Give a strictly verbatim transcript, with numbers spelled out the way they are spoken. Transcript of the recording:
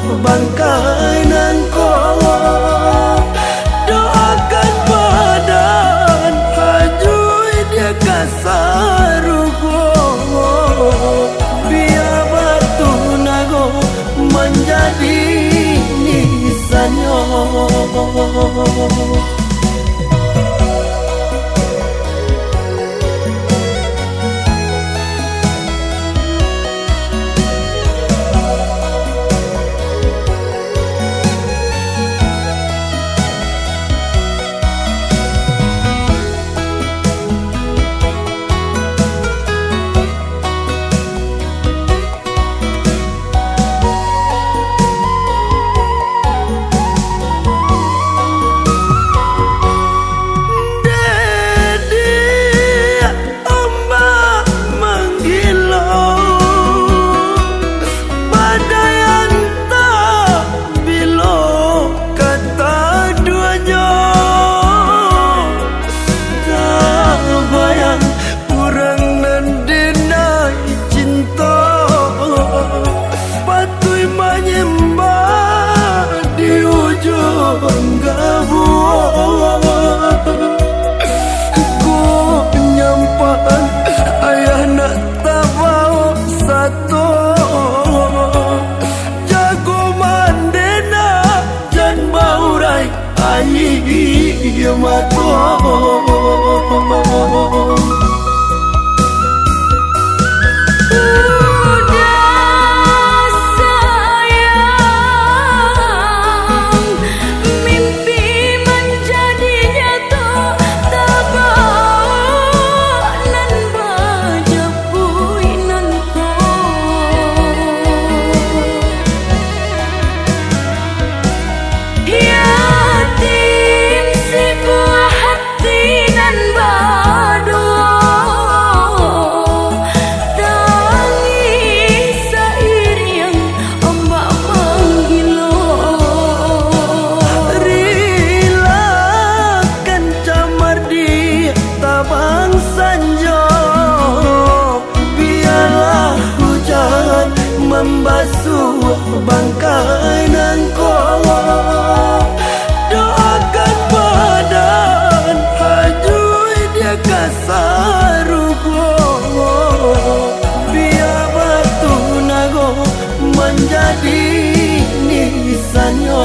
Bangkai nangko, doakan badan, ajuik dia ka sarugo. Bia batu nago manjadi nisannyo. Dek, ombak manggilo, badai antah bilo ka taduanyo. Tabayang urang nan dinai cinto, patuik manyambah di ujuang gabuang. Ko nyampaan ayah nak tabao sato, jago mandena jan baurai aia mato. Udah sayang, mimpi manjadi nyato, tabao nan bajapuik nangko. Yatim sabuah hati nan baduo, tangih sairiang ombak manggilo. Rilakan camar di tabang sanjo, bialah hujan mambasuah bangkai nangko. Doakan badan, ajuik dia ka sarugo. Bia batu nago manjadi nisannyo.